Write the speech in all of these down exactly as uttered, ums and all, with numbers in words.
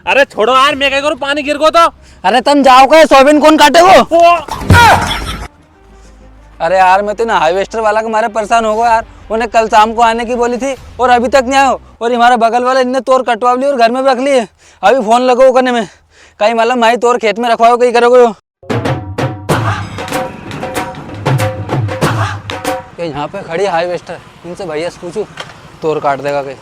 अरे छोड़ो यार, मैं क्या करूँ, पानी गिर गो तो। अरे तम जाओ के, सोयाबीन कौन काटेगो? ओ! अरे यार, मैं तो ना harvester वाला के मारे परेशान हो गया यार। उन्हें कल शाम को आने की बोली थी और अभी तक नहीं आयो। और हमारा बगल वाला इनने तोर कटवा ली और घर में भी रख ली है। अभी फोन लगो करने में, कई मालूम माई तोर खेत में रखवाओ, कई करोगे यो। ये यहाँ पे खड़ी harvester, इनसे भैया से पूछू, तोर काट देगा कई।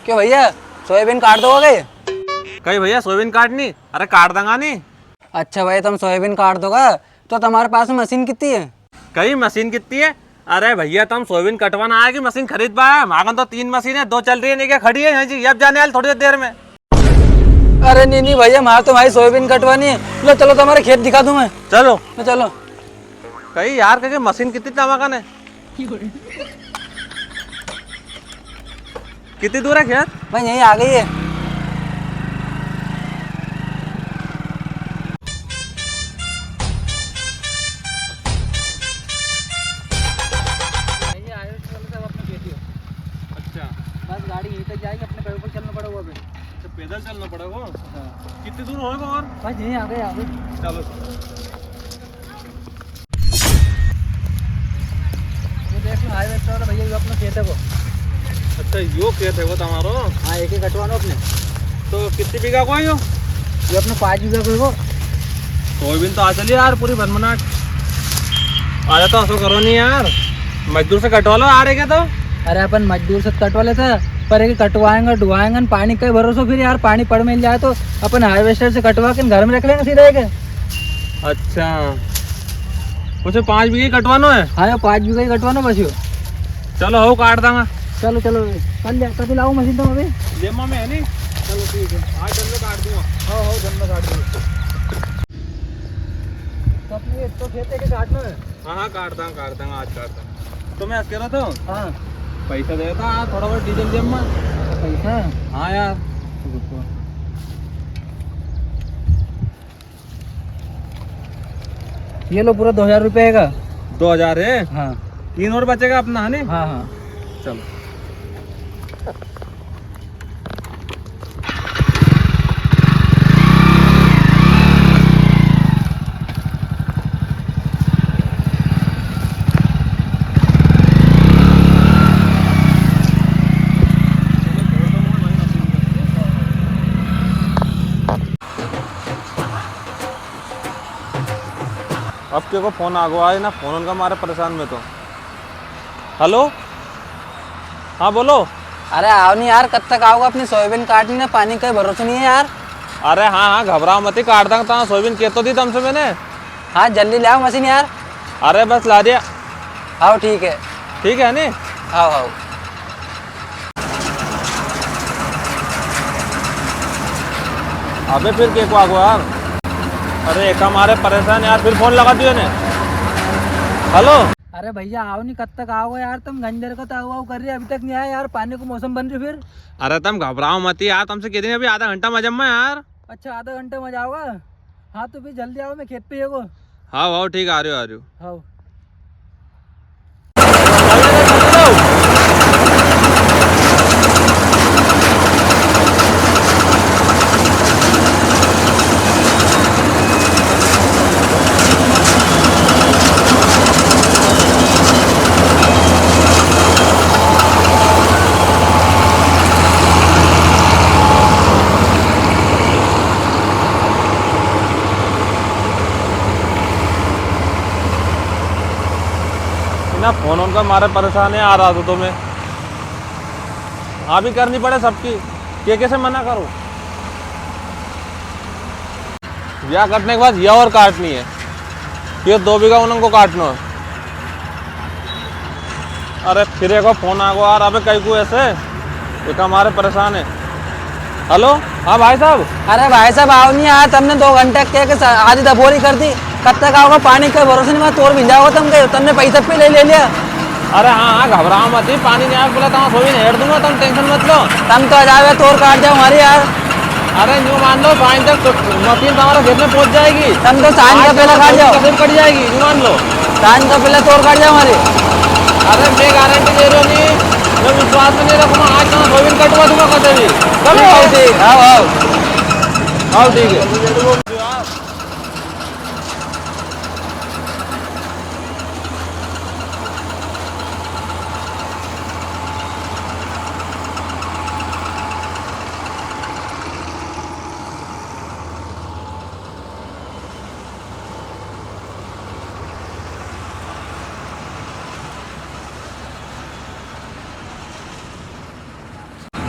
क्यों भैया, सोयाबीन काट दोगा कई? कई भैया, सोयाबीन काटनी? अरे काट देंगा नी। अच्छा भाई, तुम सोयाबीन काट दोगा, तो तुम्हारे पास में मशीन कितनी है? कई मशीन कितनी है? अरे भैया, तुम सोयाबीन कटवाना आया कि मशीन खरीद पाया? हमारे तो तीन मशीन है, दो चल रही है, नहीं क्या खड़ी है यहाँ जी, अब जाने वाली थोड़ी देर में। अरे नहीं, नहीं भैया, हमारे तो भाई सोयाबीन कटवानी है। लो चलो, तुम्हारे खेत दिखा दूं मैं। चलो। लो चलो। कई यार, कई मशीन कितनी तमाका ने? कितनी दूर है खेत? भाई, यहीं आ गई है। यहीं आए हो, चलो, सब अपने खेती हो। अच्छा। बस गाड़ी यहीं तक जाएगी, अपने पैदल चलना पड़ेगा अभी। अच्छा, पैदल चलना पड़ेगा? हाँ। कितनी दूर होएगा और? बस यहीं आ गए, आ गए। चलो, चलो। ये देख लो, harvester वाला भैया, ये अपना खेत है वो। अच्छा, यो खेत है वो तुम्हारो? हाँ, एक ही कटवानो अपने। तो कितनी बीघा को है यो? ये अपने पाँच बीघा को है वो। सोयाबीन तो आ चली यार, पूरी भनभनाट। अरे तो असो करो नी यार, मजदूर से कटवा लो यार, एक तो। अरे अपन मजदूर से कटवा लेता, पर एक कटवाएंगे, ढुआएंगे, पानी का ही भरोसा फिर यार, पानी पड़ मिल जाए तो अपन harvester से कटवा के घर में रख लेंगे सीधा एक। अच्छा, उसे पाँच बीघे ही कटवानो है? हाँ, यो पाँच बीघा ही कटवानो बस यो। चलो, हो काट दांगा। चलो, चलो, कल ले, कभी लाओ मशीन तुम अभी। लेमा में है नी? चलो, ठीक है। आज जल्दी काट दूंगा। हाँ, हाँ, जल्दी काट दूंगा। तो अपने ये तो खेत है कि काटना है? हाँ, हाँ, काट दांगा, काट दांगा, आज काट दांगा। तो मैं आज कह रहा था, हाँ। पैसा दे था, थोड़ा बहुत डीजल लेमा। पैसा? हाँ यार। रुको। ये लो, पूरा दो हजार रुपये का। दो हजार है? हाँ। तीन और बचेगा अपना, है नी? हाँ, हाँ। चलो। अब के को फोन आगो आए ना, फोन उनका मारे परेशान में तो। हेलो, हाँ बोलो। अरे आओ नी यार, कद तक आओगा? अपनी सोयाबीन काटनी ना, पानी का भरोसा नहीं है यार। अरे हाँ हाँ, घबराओ मती, काट दांगा। तो सोयाबीन के तो दी तुमसे मैंने। हाँ जल्दी ले आओ मशीन यार। अरे बस ला दिया। आओ ठीक है। ठीक है नी? आओ आओ। अबे फिर के को आगो यार। अरे एका मारे परेशान यार, फिर फोन लगा दियो ने। हेलो। अरे भैया आओ नी, कद तक आओगे यार तुम? घंटे का तो आओ आओ कर रहे, अभी तक नहीं आया यार, पानी को मौसम बन रही फिर। अरे तुम घबराओ मती यार, तुमसे कह देंगे अभी आधा घंटा में आ जाऊंगा यार। अच्छा आधा घंटा में जाओगा? हाँ तो फिर जल्दी आओ, मैं खेत पे ही हूँ। हाँ हाँ ठीक है, आ रहे हो, आ रहे हो। हाँ। ना फोन उनका मारे परेशान है, आ रहा था तो मैं। हाँ भी करनी पड़े सबकी, के कैसे मना करो। या कटने के बाद या और काटनी है, ये दो बीघा उनको काटना है। अरे फिर एक फोन आ गो यार, अबे कई को ऐसे, ये का मारे परेशान है। हेलो, हाँ भाई साहब। अरे भाई साहब आओ नी यार, तुमने दो घंटे के, के सा-, आधी दफोरी कर दी। कद तक आओगा? पानी का भरोसा नहीं, मैं तोर भिंजाओगा तुम के, तुमने पैसा पे ले, ले लिया। अरे हाँ हाँ, घबराओ मती, पानी नहीं आया बोला तो सोयाबीन हेर दूंगा, तुम टेंशन मत लो। तुम तो आ जाओ, तोर काट जाओ हमारी यार। अरे न्यू मान लो, साइन तक तो मशीन तुम्हारा खेत में पहुंच जाएगी। तुम तो साइन का आज पहले तो काट जाओ। कसम कट जाएगी, न्यू मान लो। साइन का पहले तोर काट जाओ हमारी। अरे मैं गारंटी दे रहा हूँ नहीं। मैं विश्वास में नहीं रखूंगा, आज तो मैं सोयाबीन कटवा दूंगा कटे भी। चलो, आओ, ठीक, आओ, आओ। आओ, ठीक है।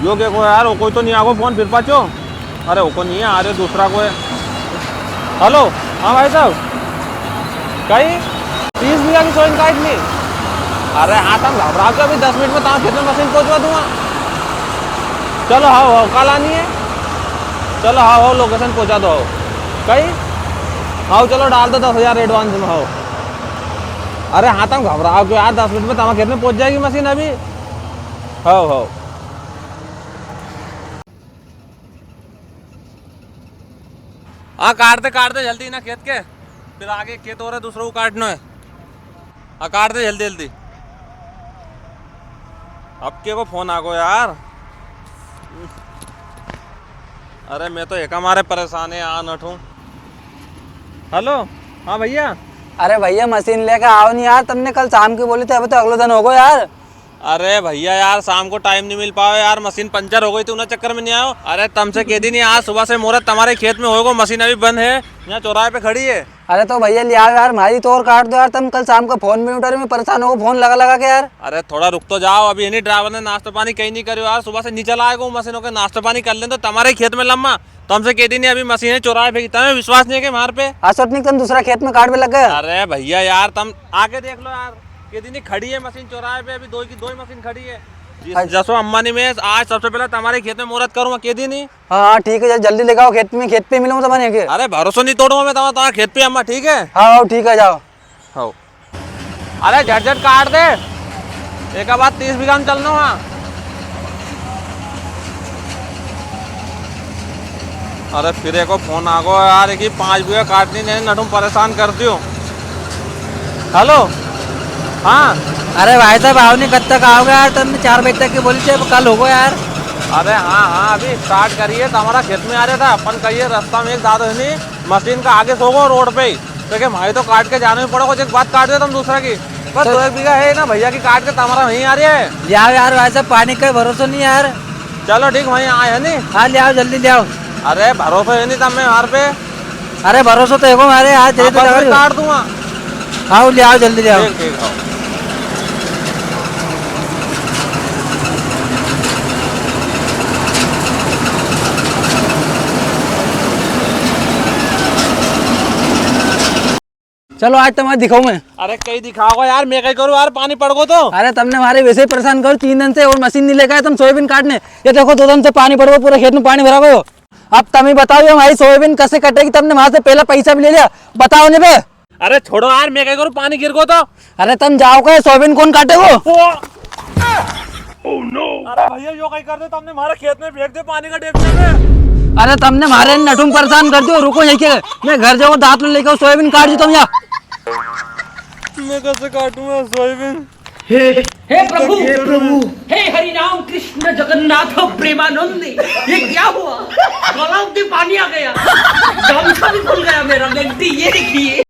यो के को यार, वो कोई तो नहीं आगो फोन फिर पाछो। अरे, वो को नहीं है, अरे, दूसरा को है। हेलो, हाँ भाई साहब, कई तीस बीघा की सोइन काटनी? अरे हाँ, तम घबराओ क्यों, अभी दस मिनट में तमारे खेत में मशीन पहुंचवा दूंगा। चलो, हाओ, हाओ, कल आनी है। चलो, हाओ, हाओ, लोकेशन पहुंचा दो, हाओ। कई? हाओ, चलो, डाल दो दस हजार एडवांस में, हाओ। अरे हाँ, तम घबराओ क्यों यार, दस मिनट में तमारे खेत में पहुंच जाएगी मशीन अभी। हाओ, हाओ। हाँ, काट दे, काट दे जल्दी ना खेत के, फिर आगे खेत और है दूसरा को काटनो है। हाँ, काट दे जल्दी जल्दी। अब के को फोन आ गो यार। अरे, मैं तो एका मारे परेशान है यार, नठू। हेलो, हाँ भैया। अरे भैया, मशीन लेके आओ नहीं यार, तमने कल शाम की बोली थी, अभी तो अगलो दिन हो गो यार। अरे भैया यार, शाम को टाइम नहीं मिल पायो यार, मशीन पंचर हो गई थी, उना चक्कर में नहीं आयो। अरे तमसे कह दी नहीं, आज सुबह से मुहूर्त तमारे खेत में होएगो, मशीन अभी बंद है, यहाँ चौराहे पे खड़ी है। अरे तो भैया ले आओ यार, म्हारी तो और काट दो यार, तम कल शाम को फोन भी नहीं उठा रहे, मैं परेशान हो गो फोन लगा लगा के यार। अरे थोड़ा रुक तो जाओ, अभी इन्हीं ड्राइवर ने नाश्ता पानी कहीं नहीं करियो यार, सुबह से नहीं चलाएगो मशीन, ओके नाश्ता पानी कर लें तो तमारे खेत में लम्मा, तमसे कह दी नहीं अभी मशीन है चौराहे पे, तमें विश्वास नहीं है कि म्हारे पे? हाँ सोटनी, तम दूसरा खेत में काट पे लग गया। अरे भैया यार, तम आके देख लो यार, कह दी नहीं खड़ी है मशीन चौराहे पे, अभी दो की दो ही मशीन खड़ी है। जिस-, अच्छा। जसो अम्मा नहीं, मैं आज सबसे पहले तमारे खेत में मुहूर्त करूँगा, कह दी नहीं। हाँ, हाँ, ठीक है, जल्दी लेके आओ खेत में, खेत पे मिलूंगा तमारे के। अरे, भरोसो नहीं तोड़ूंगा मैं तमारा, तमारा खेत पे अम्मा, ठीक है? हाँ, हाँ, ठीक है, जाओ। हाँ। अरे, झट झट काट दे, एक बार तीस बीघा में चलनो है। अरे, फिर एको फोन आ गो यार, एक ही पाँच बीघा काटनी नहीं, नठू परेशान कर दियो। हेलो, हाँ। अरे भाई साहब, आओ नहीं, कद तक आओगे यार? तमने चार बजे तक की बोली थी, अब कल हो गो यार। अरे हाँ, हाँ, अभी स्टार्ट करिए, तमारा खेत में आ रहा था, अपन कहिए रास्ता में एक दादो है नहीं, मशीन का आगे सो गो रोड पे ही, तो क्या भाई तो काट के जाना ही पड़ेगा, एक बात काट दे तम दूसरा की, बस दो एक बीघा है ना भैया की, काट के तमारा वहीं आ रही है। ले आओ यार, भाई साहब, पानी का भरोसा नहीं यार। चलो ठीक, वहीं आए है नहीं। हाँ, ले आओ, जल्दी ले आओ। अरे भरोसा है नहीं तमें म्हारे पे। अरे भरोसा तो है को म्हारे, आज दे तो बस लगा मैं दो। काट दूंगा। आओ, ले आओ, जल्दी ले आओ। ठीक, ठीक, आओ। चलो, आज तमारे दिखाऊं मैं। अरे, कई दिखाओगा यार, मैं कई करूँ यार, पानी पड़ गो तो। अरे, तमने म्हारे वैसे ही परेशान करो, तीन दिन से और मशीन नहीं लेके आए तम सोयाबीन काटने। ये देखो, दो दिन से पानी पड़ गो, पूरा खेत में पानी भरा गयो। अब तमी बताओ, ये म्हारी सोयाबीन कसे कटेगी? तमने म्हारे से पहला पैसा भी ले लिया, बताओ ने बे। अरे, छोड़ो यार, मैं कई करूँ, पानी गिर गो तो। अरे, तम जाओ के, सोयाबीन कौन काटेगो? ओ! Oh no! अरे भैया, यो कई कर दे, तमने म्हारे खेत में फेंक दे पानी का डेपचा में। अरे, तमने म्हारे नठू परेशान कर दियो, रुको यहीं के, मैं घर जाऊँ, दांत लेके आऊँ, सोयाबीन काट दी तम यहाँ। मैं कैसे काटूंगा सोयाबीन? हे, हे प्रभु, हे प्रभु। हे हरि राम कृष्ण जगन्नाथ प्रेमानंद, ये क्या हुआ? गला में पानी आ गया, गमछा भी खुल गया मेरा, गंदी, ये देखिए।